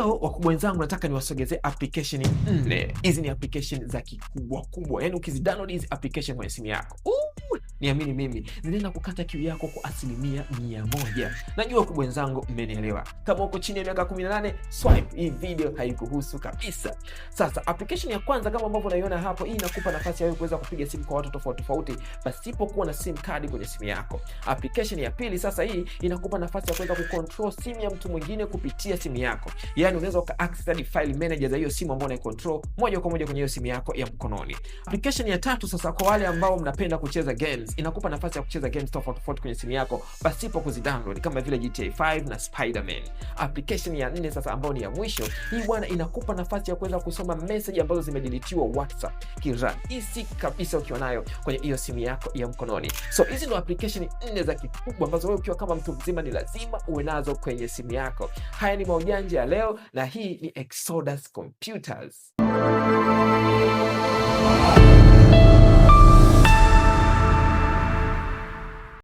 Leo wakubwa wenzangu, nataka niwasogezee application nne. Hizi ni application za kikubwa kubwa, yaani ukizidownload hizi application kwenye simu yako, niamini mimi, zinaenda kukata kiu yako kwa 100%. Najua wakubwa wenzangu mmenielewa. Kama uko chini ya miaka 18, swipe, hii video haikuhusu kabisa. Sasa application ya kwanza kama ambavyo unaiona hapo, hii inakupa nafasi ya wewe kuweza kupiga simu kwa watu tofauti tofauti pasipokuwa na sim card kwenye simu yako. Application ya pili sasa, hii inakupa nafasi ya kuweza kucontrol simu ya mtu mwingine kupitia simu yako, yaani unaweza uka access hadi file manager za hiyo simu ambayo unaicontrol moja kwa moja kwenye hiyo simu yako ya mkononi. Application ya tatu sasa, kwa wale ambao mnapenda kucheza games, inakupa nafasi ya kucheza games tofauti tofauti kwenye simu yako pasipo kuzidownload kama vile GTA 5 na Spider-Man. Application ya nne sasa, ambayo ni ya mwisho, hii bwana inakupa nafasi ya kuweza kusoma message ambazo zimedeletiwa WhatsApp kirahisi kabisa ukiwa nayo kwenye hiyo simu yako ya mkononi. So hizi ndo application nne za kikubwa ambazo wewe ukiwa kama mtu mzima ni lazima uwe nazo kwenye simu yako. Haya ni maujanja ya leo, na hii ni Exodus Computers.